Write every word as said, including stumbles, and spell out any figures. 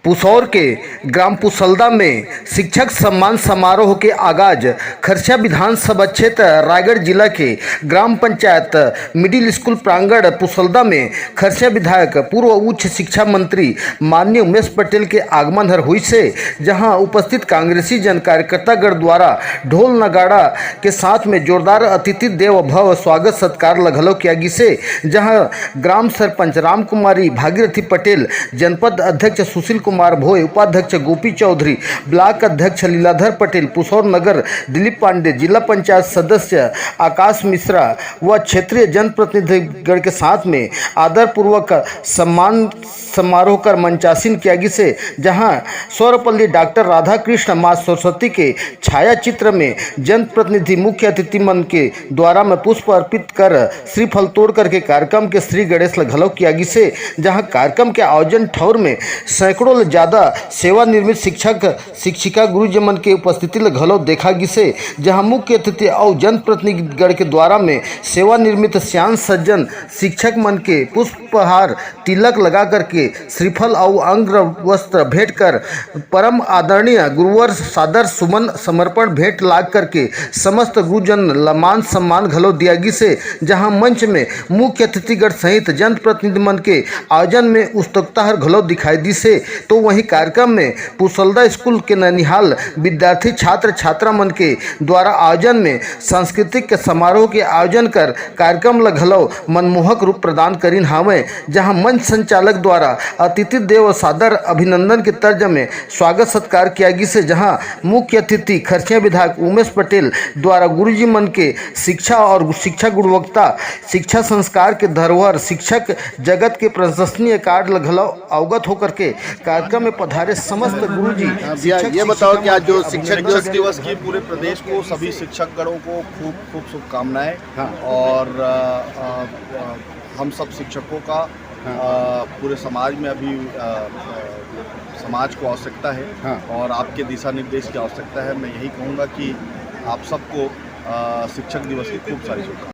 पुसौर के ग्राम पुसलदा में शिक्षक सम्मान समारोह के आगाज खरसिया विधानसभा क्षेत्र रायगढ़ जिला के ग्राम पंचायत मिडिल स्कूल प्रांगण पुसलदा में खरसिया विधायक पूर्व उच्च शिक्षा मंत्री माननीय उमेश पटेल के आगमन हर होइस हे, जहां उपस्थित कांग्रेसी जन कार्यकर्तागण द्वारा ढोल नगाड़ा के साथ में जोरदार अतिथि देव भव स्वागत सत्कार ल घलो किया गिसे, जहां ग्राम सरपंच रामकुमारी भागीरथी पटेल, जनपद अध्यक्ष सुशील कुमार भोय, उपाध्यक्ष गोपी चौधरी, ब्लॉक अध्यक्ष लीलाधर पटेल, पुसौर नगर दिलीप पांडे, जिला पंचायत सदस्य आकाश मिश्रा व क्षेत्रीय जनप्रतिनिधिगण के साथ में आदरपूर्वक सम्मान समारोह कर मंचासीन किया गिसे, जहां सर्वपल्ली डॉक्टर राधाकृष्ण माँ सरस्वती के छायाचित्र में जनप्रतिनिधि मुख्य अतिथि मन के द्वारा में पुष्प अर्पित कर श्रीफल तोड़ करके कार्यक्रम के श्री गणेश ल घलो किया गिसे, जहां कार्यक्रम के आयोजन ठौर में सैकड़ों ले ज्यादा सेवा निर्मित शिक्षक शिक्षिका गुरुजी मन के उपस्थिति ल घलो देखा गिसे, जहां मुख्य अतिथि अउ जनप्रतिनिधिगण के द्वारा में सेवा निर्मित सियान सज्जन शिक्षक मन के पुष्पहार तिलक लगा करके श्रीफल अउ अंग्र वस्त्र भेंट कर परम आदरणीय गुरुवर सादर सुमन समर्पण भेंट लाग करके समस्त गुरुजन ल मान सम्मान घलो दिया गिसे, जहां मंच में मुख्य अतिथिगण सहित जनप्रतिनिधि मन के आयोजन में उत्सुकता हर घलो दिखाई दिसे। तो वहीं कार्यक्रम में पुसलदा स्कूल के ननिहाल विद्यार्थी छात्र छात्रा मन के द्वारा आयोजन में सांस्कृतिक समारोह के आयोजन कर कार्यक्रम ल घलो मनमोहक रूप प्रदान करिन हावय, जहां मंच संचालक द्वारा अतिथि देव सादर अभिनंदन के तर्ज में स्वागत सत्कार किया गिसे, जहां मुख्य अतिथि खरसिया विधायक उमेश पटेल द्वारा गुरुजी मन के शिक्षा और शिक्षा गुणवत्ता, शिक्षा संस्कार के धरोहर, शिक्षक जगत के प्रशंसनीय कार्य ल घलो अवगत होकर के कार्यक्रम में पधारे समस्त गुरुजी, हाँ, भैया, शिक्षक ये बताओ शिक्षिका कि आज जो मन के शिक्षक अभिनंदन दिवस की पूरे प्रदेश को, सभी शिक्षकगणों को खूब, खूब शुभकामनाएं। हाँ। और, अ, अ, अ, हम सब शिक्षकों का, हाँ। अ, पूरे समाज में अभी, अ, अ, समाज को आवश्यकता है हाँ। और आपके दिशा निर्देश की आवश्यकता है। मैं यही कहूँगा कि आप सबको, अ, शिक्षक दिवस की खूब सारी शुभकामनाएं।